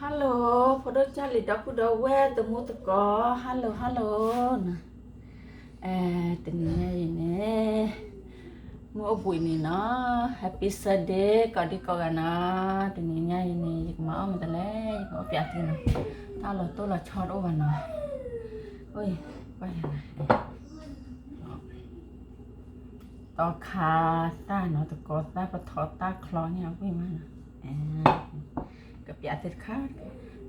Hello ဖိဒိၣ်ကၢ်လံၤ ဒီပုၢ်ဒီဝဲၢ် သမူသကိး hello hello နီၤ, တနံၤညါအံၤန့ၣ် မုၢ်အိၣ်ဘှံးနံၤနီၤ, Happy Sunday ကိးဒံကိးဂၤနီၤ, တနံၤညါအံၤန့ၣ် ယကမၤအီၣ်မနုၤလဲၣ် ယကအိၣ်ပၠးသုနီၤ, တၢ်လီၤတိၢ်လီၤဆီတအိၣ်ဘၣ်နီၤ, အိၣ်ပှၢ်ယၤနီၤ တီခါသၣ်နီၤ သကိးသၣ် ပထီၣ်တၢ်ချီန့ၣ် အဝံၣ်မးနီၤ, ကပၠးသုတခါ, တၢ်ဟး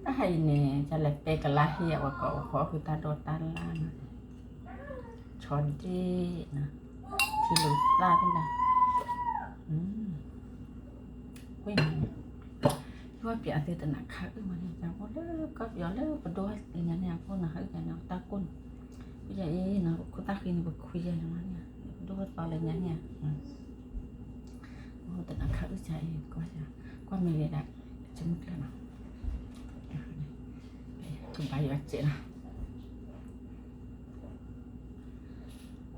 အံၤန့ၣ် ကလဲၤပဲကလါဟ့ၣ်အဝဲကိးအိၣ်ဃီ အဃုတၢ်ဒိးတၢ်လၢ်နီၤ, ဆီဒ့ၣ်နီၤ, ထံလူၤသၣ်သ့ၣ်နီၤ, ဝံၣ်မးနီၤ, ယဝဲပၠးသုတနၤခါအုၣ်မးန့ၣ် တၢ်ဖိလၢကီၢ်ပယီၤလၢပဒိၣ်ညါန့ၣ်အဖိနီၤ ဟးအုၣ်ကန့ၣ်တၢ်ကိၢ်န့ၣ်, ဝံၣ်ယၤ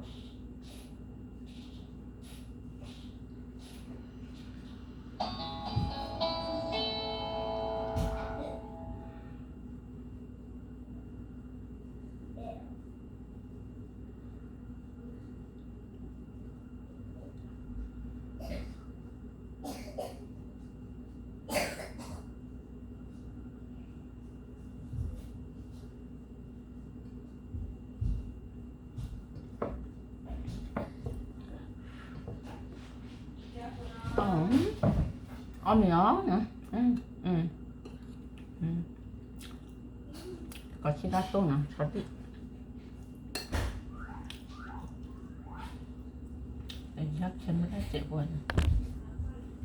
အံၤနီၤ ပခိၣ်သၣ်ဃံန့ၣ် ပခွံယၤန့ၣ်မးန့ၣ်, ပဒိၣ်ဝဲသီလၢ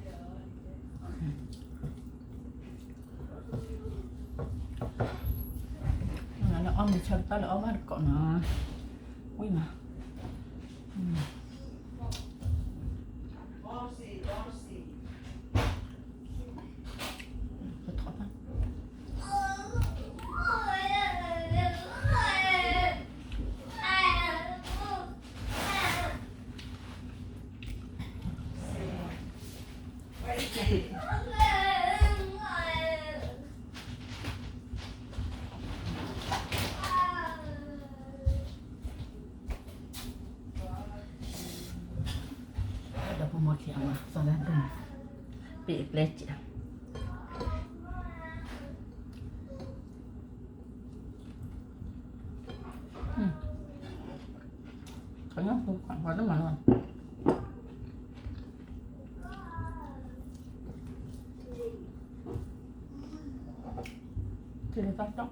ညါန့ၣ်, တနၤခါအုၣ်ကၤအံၤ ကွၢ်မ့ၢ်ဂ့ၤဒၣ် ကမုၢ်ကျၢၢ်နီၤ, ကဘါယွၤစဲးနီၤ အီၣ်မ့ၤအီၤ, ကိးဆံတၢ်တိၢ်နီၤ ဆီဒံၣ်, ယဆဲးမ့ၢ်တၢ်စဲးပှၤန့ၣ် လၢအီၣ်မ့ၤဆၢကတီၢ်လၢအီၣ်ဘၣ်တကိးနီၤ, ဝံၣ်မး, ပထီၣ်ဘၣ် ဒီးပမီၢ်ခံအမၤသီလၢဒိၣ်မး, ပ့ၢ်အပျဲၢ်စဲး, ခီညါပှၤတမၤလီၤ, ထံလၢတၢ်တီၢ် တၢ်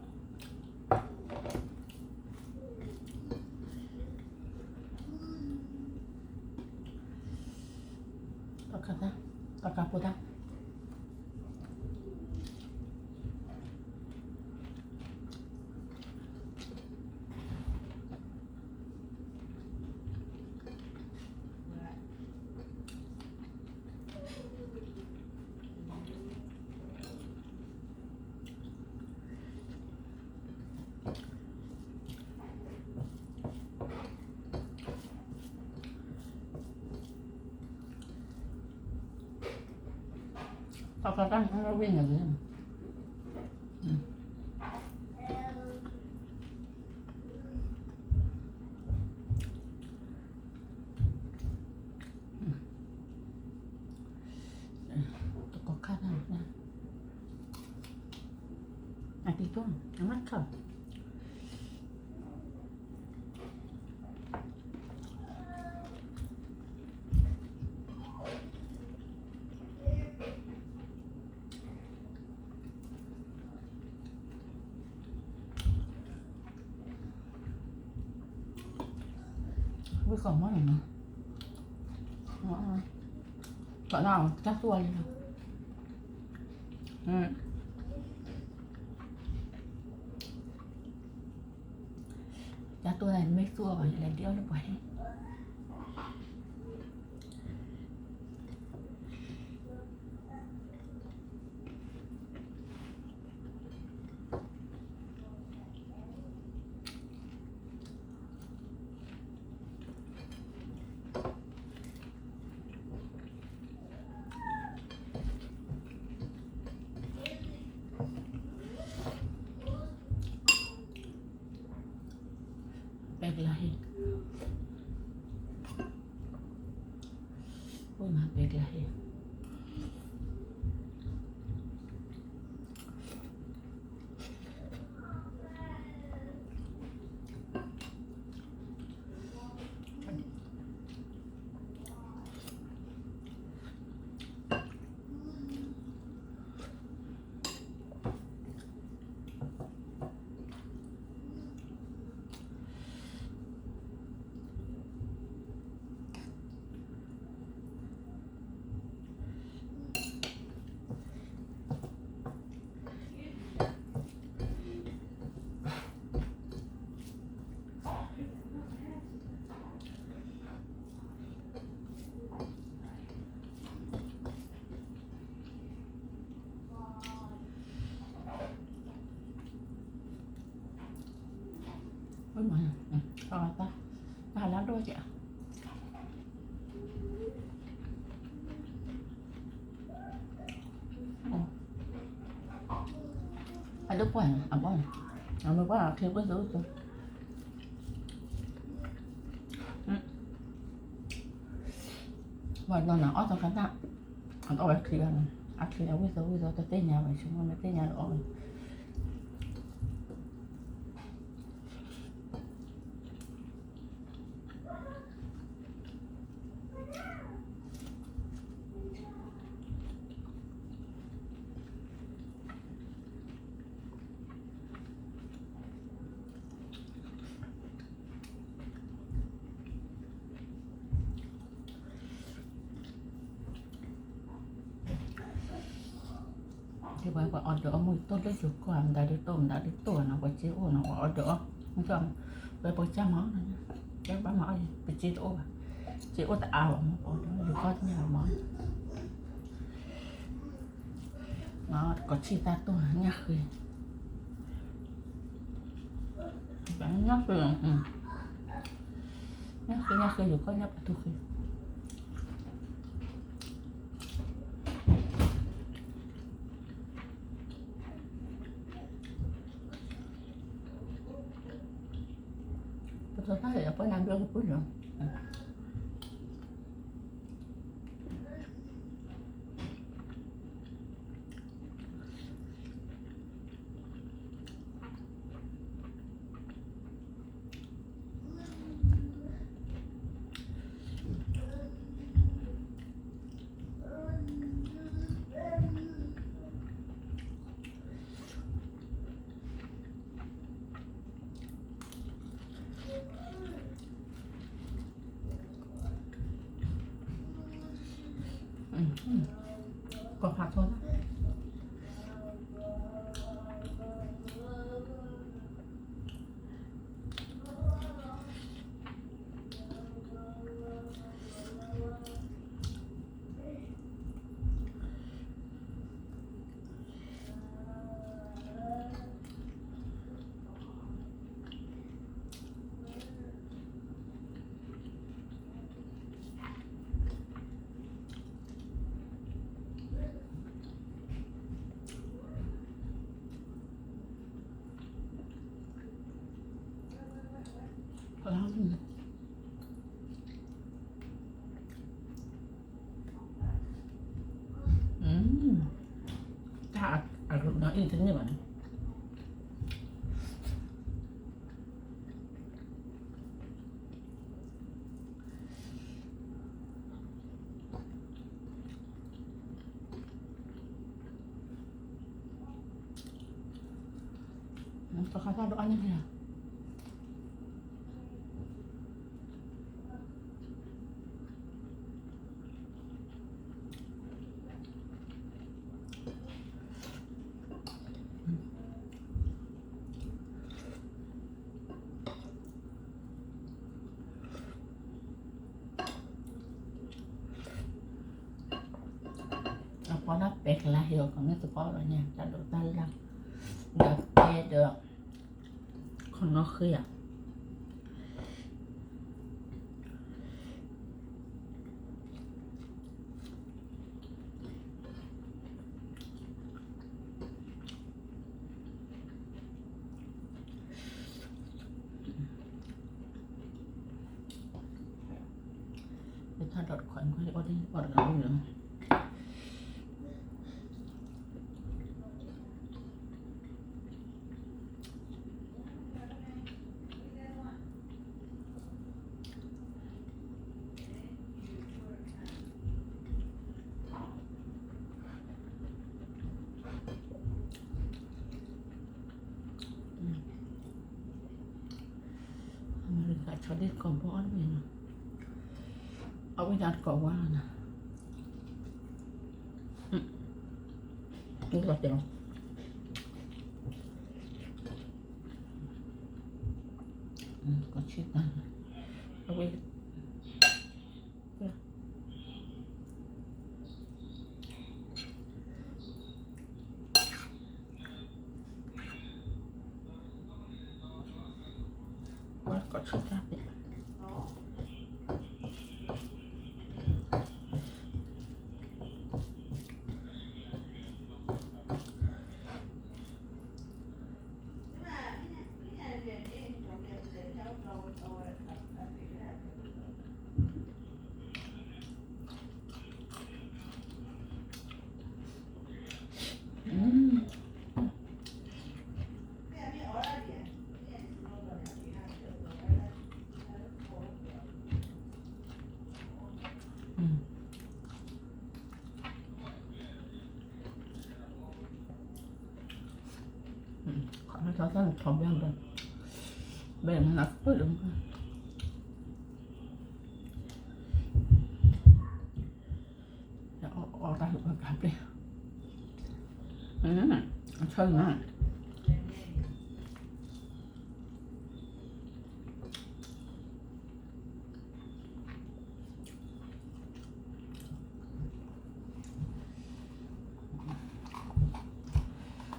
ကါတၢ်, တၢ်ကါဖိတၢ်, တၢ်ကါတၢ် ဝံၣ်န့ၣ်လံ တကီၢ်ခါတၢ် အတံၤတိၢ် အမ့ၢ်ခါ ဝံၣ်ကီးမီၢ်န့ၣ်နီၤ, ကီးနီၤ တၢ်သူၣ်အီၤလံနီၤ, တၢ်သူၣ်အီၤမ့ၢ်သူၣ်အီၤဘၣ် ယလဲၤဒ့အီၣ်လၢပှၤန့ၣ် တၢ် ကျါဟ့ၣ်, အိၣ်မၤပဲကျါဟ့ၣ်. တၢ်လၢဒိၣ်ကဲ, အဒိၣ်ပှၢ်န့ၣ် အဘီန့ၣ်, အမ့ၢ်ပှၢ်အချ့ဝိၣ်သိဝိၣ်သိ, ဘၣ်နီၤနီၤ အီၣ်သီခါတၢ်, အတအီၣ်ဝဲချ့ဘၣ်နီၤ, အချ့အဝိၣ်သိဝိၣ်သိ တသ့ၣ်ညါဝဲ ဆိကမိၣ်မ့ၢ်သ့ၣ်ညါလၢအီၣ်ဝဲ ပှၤအီၣ်ဒီးအီၣ်မ့ၢ်တိၢ်လၢယိၤကီၢ် မတၤဒုးတိၢ် မတၤဒုးတိၢ်နီၤ ပှၤစ့အိၣ်နီၤ ပှၤအီၣ်ဒီးအီၣ်, မ့ၢ် ပှၤကစၢ်မၤ, ကဲဘၣ်မၤအီၣ် ပစ့တအိၣ်ဘၣ်, စ့အိၣ်တအါဘၣ်မ့ၢ် ပှၤအီၣ်ဒီးယိၤကီၢ်တန့ၢ်ဘၣ်မၤ, ကီၢ်ဆံၣ်တၢ်တိၢ်ညၣ်ဃ့, ညၣ်ဃ့, ညၣ်ဃ့ ညၣ်ဃ့ ယိၤကီၢ်ညၣ်ပတူၢ်ဃ့ ပထီၣ်တၢ်အံၤ အပှဲၢ်နၤဒွဲၣ်ကပုၢ်လီၤ. ကီၢ်ဖးထီလၢ တၢ်အရူးနီၤအံၤတန့ၢ်ဘၣ်န့ၣ် တခါတၢ်ဒိးအါန့ၢ်ဖဲ အပှၤလၢပဲာ်ကလါဟ့ၣ်အီၤ ကမ့ၢ်သပှၢ်လီၤညါ တၢ်ဒိးတၢ်လၢ် ဒီးပဲဒီး ခီနီၣ်ဃ့ဧါ အ ပှၤတဂၤဝံၤလီၤ. အမဲရကၤဆီဒ့ၣ်တကိးဘီအီၣ်တဘ့ၣ်နီၤ, အဝဲဒၣ်တကိးဝါလီၤနီၤ, လီၤတဲာ်လီၤ, ကဆံတၢ်, အဝဲ ဘဲမနုၤပၢၢ်လၢ အီၣ်တၢ်ဟူးပှၤကါပျဲၢ်, အဆၢနၤ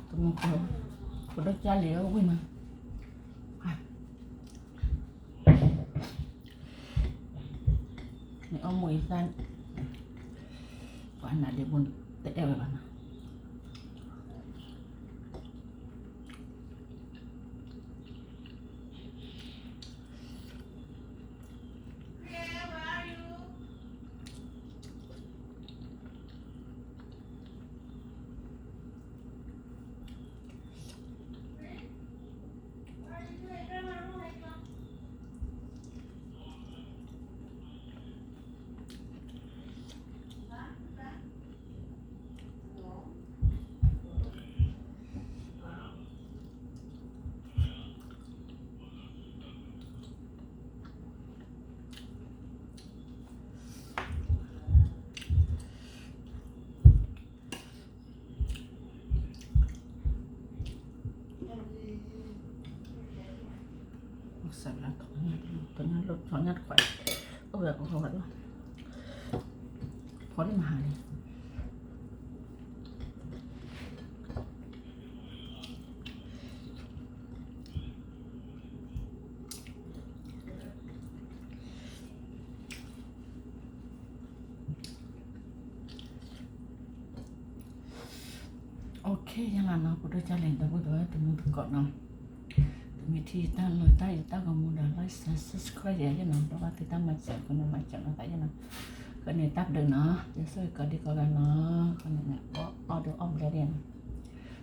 တမူတကိး, ပဒိၣ်ကၢ်လံၤအဝံၣ်မး, နအီၣ်မိၢ်အံသၣ်, ပှၤနၤဒ့ဘိတအဲၣ်ဝဲဘၣ်နီၤ. စးလၢ ထီၣ်ညၣ်တခွး, အိၣ်ဝဲကီၢ်ဝဲလီၤ, ဖီဒၣ်မဟါန့ၣ် OK ယလၢနီၤ ပဒိၣ်ကၢ်လံၤ ဒီပုၢ်ဒီဝဲၢ်တမူတကိးနီၤ, တမ့ၢ်ထံၣ်တၢ်လီၤတၢ်အံၤတၢ်ဂီၤမူဒီး like and subscribe ယၤယနီၤ, ဒီးဘၣ်သုတၢ်မၤစၢၤ ကနမၤစၢၤနီၤသးယနီၤ, ကန့ၣ်တၢ်ဘျုးနီၤ, ယဆိၣ်ဂ့ၤကိးဒံကိးဂၤနီၤ, ကန့ၣ် အီၣ်ဒုးအီၣ်ဘျဲဒံးနီ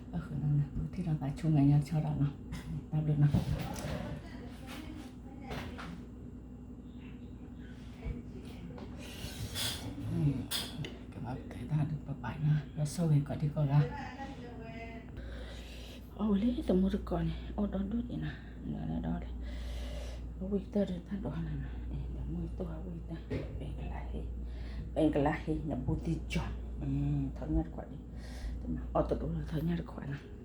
ၤ, အဃိနီၤ ပကထံၣ်လိာ်သးဆူမဲာ်ညါဆီဒၣ်နီၤ, တၢ်ဘျုးနီၤ. ကဘၣ်တဲတၢ်ဒုးပပာ်နီၤ ယဆိၣ်ဂ့ၤကိးဒံကိးဂၤ, အီၣ်ဝဲလံတမူတကိးန့ၣ် အီၣ်ဒီဒူၣ်ဒံးနီၤ, ဒီး အဝံၣ်တၢ်ဒုးတၢ်ဒိးနီၤ, ဒီးမုၢ်တိၢ်အဝံၣ်တၢ် ပကလါဟ့ ပကလါဟ့ နဘူးသံကၠီၤ, ထီၣ်ညၣ်တခွးဒံး, အီၣ်တဒိၣ်လၢထီၣ်ညၣ်တခွးနီၤ.